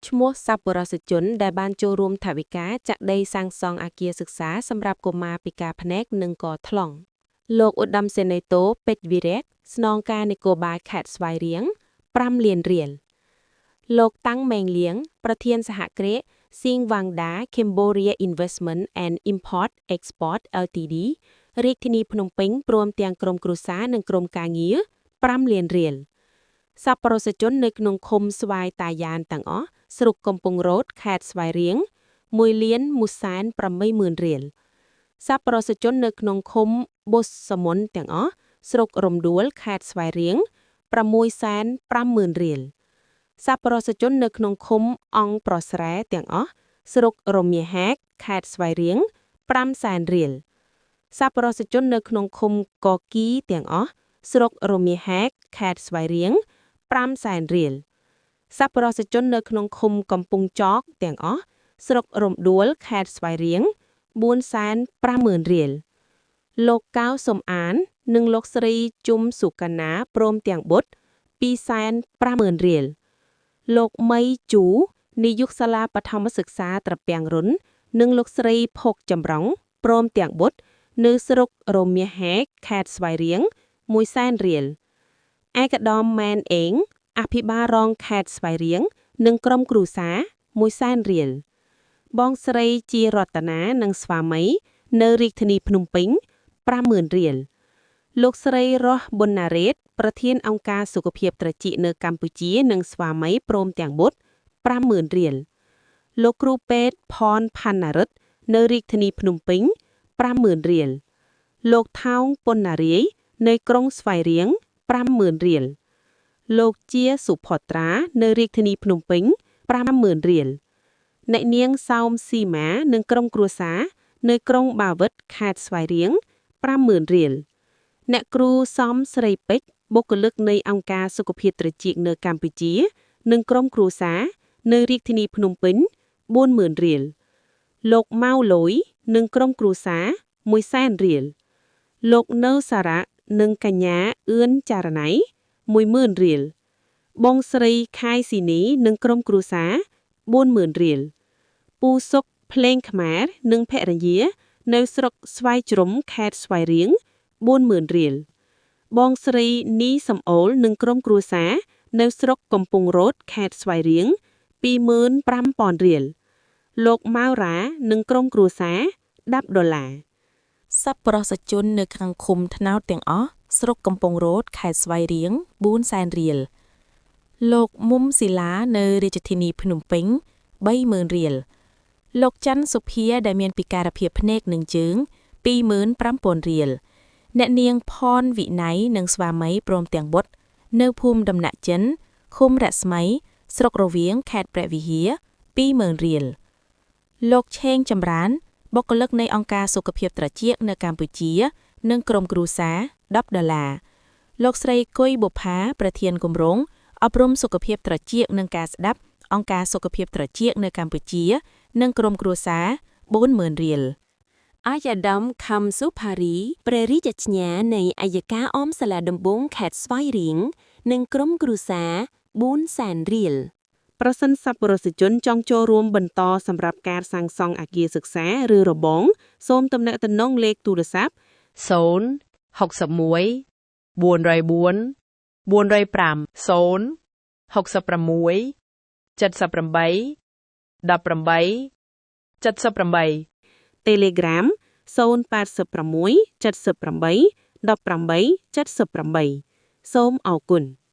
ឈ្មោះសប្បុរសជនដែលបានចូលរួមថវិកាចាក់ដីសាងសង់អគារសិក្សាសម្រាប់កុមារពិការភ្នែកនិងកថ្លង់លោកឧត្តមសេនីយ៍តូពេជ្រវីរៈស្នងការនគរបាលខេត្តស្វាយរៀង5លានរៀលលោកតាំងម៉េងលៀងប្រធានសហគ្រាសសៀងវ៉ាងដា Cambodia Investment and Import Export Ltd រាជធានីភ្នំពេញព្រមទាំងក្រុមគ្រួសារនិងក្រុមការងារ5លានរៀលសប្បុរសជននៅក្នុងឃុំស្វាយតាយ៉ានទាំងអស់ស្រុកកំពង់រោទខេត្តស្វាយរៀង1លាន180,000រៀលសប្បុរសជននៅក្នុងឃុំបុសមុនទាំងអស់ស្រុករំដួលខេត្តស្វាយរៀង650,000រៀលសប្បុរសជននៅក្នុងឃុំអង្គប្រស្រែទាំងអស់ស្រុករមាសហែកខេត្តស្វាយរៀង5សែនរៀលសប្បុរសជននៅក្នុងឃុំកគីទាំងអស់ស្រុករមាសហែកខេត្តស្វាយរៀង5សែនរៀលសប្បុរសជននៅក្នុងឃុំកំពង់ចកទាំងអស់ស្រុករំដួលខេត្តស្វាយរៀង450,000រៀលលោកកៅសំអាន និងលោកស្រីជុំសុកណាព្រមទាំងបុត្រ250,000រៀលលោកមីជូនាយកសាលាបឋមសិក្សាត្រពាំងរុន និងលោកស្រីភោគចម្រុងព្រមទាំងបុត្រនៅស្រុករមាសហែកខេត្តស្វាយរៀង1សែនរៀលឯកឧត្តមម៉ែនអេងអភិបាលរងខេត្តស្វាយរៀងនិងក្រុមគ្រួសារ1សែនរៀលបងស្រីជារតនានិងស្វាមី នៅរាជធានីភ្នំពេញ50,000រៀលលោកស្រីរស់ប៊ុនណារ៉េតប្រធានអង្គការសុខភាពត្រចៀកនៅកម្ពុជានិងស្វាមីព្រមទាំងបុត្រ50,000រៀលលោកគ្រូពេទ្យផនផាន់ណារិទ្ធនៅរាជធានីភ្នំពេញ50,000រៀលលោកថោងប៉ុនណារាយនៅក្រុងស្វាយរៀង50,000រៀលលោកជាសុផត្រានៅរាជធានីភ្នំពេញ50,000រៀលអ្នកនាងសោមស៊ីម៉ានិងក្រុមគ្រួសារនៅក្រុងបាវិតខេត្តស្វាយរៀង50,000រៀលអ្នកគ្រូសំស្រីពេជ្របុគ្គលិកនៃអង្គការសុខភាពត្រចៀកនៅកម្ពុជា និងក្រុមគ្រួសារនៅរាជធានីភ្នំពេញ40,000រៀលលោកម៉ៅលយនិងក្រុមគ្រួសារ1សែនរៀលលោកនៅសារៈនិងកញ្ញាអឿនចារណៃ10,000រៀលបងស្រីខៃស៊ីនីនិងក្រុមគ្រួសារ40,000រៀលពូសុកភ្លេងខ្មែរនិងភរិយា នៅស្រុកស្វាយជ្រុំខេត្តស្វាយរៀង40,000រៀលបងស្រីនីសំអូលនិងក្រុមគ្រួសារនៅស្រុកកំពង់រោទខេត្តស្វាយរៀង25,000រៀលលោកម៉ៅរ៉ានិងក្រុមគ្រួសារ10ដុល្លារ សប្បុរសជននៅខាងឃុំថ្នោតទាំងអស់ស្រុកកំពង់រោទខេត្តស្វាយរៀង4សែនរៀលលោកមុំស៊ីឡានៅរាជធានីភ្នំពេញ30,000រៀលលោកច័ន្ទសុភាដែលមានពិការភាពភ្នែកនិងជើង25,000រៀលអ្នកនាងផនវិន័យនិងស្វាមីព្រមទាំងបុត្រនៅភូមិដំណាក់ចិនឃុំរស្មីស្រុករវៀងខេត្តព្រះវិហារ20,000រៀលលោកឆេងចម្រើនបុគ្គលិកនៃអង្គការសុខភាពត្រចៀកនៅកម្ពុជា និងក្រុមគ្រួសារ10ដុល្លារលោកស្រីគុយបុប្ផាប្រធានគម្រោងអប់រំសុខភាពត្រចៀកនិងការស្ដាប់អង្គការសុខភាពត្រចៀកនៅកម្ពុជា និងក្រុមគ្រួសារ40,000រៀល អាយដាមខំសុផារីព្រះរាជជ្ញានៃអយ្យការអមសាលាដំបងខេត្តស្វាយរៀងនិងក្រុមគ្រួសារ4សែនរៀល ប្រសិនសប្បុរសជនចង់ចូលរួមបន្តសម្រាប់ការសាងសង់អគារសិក្សាឬរបងសូមទំនាក់ទំនងលេខទូរស័ព្ទ 0 61 404 405 0 66 78 18 78 Telegram 086 78 18 78សូមអរគុណ។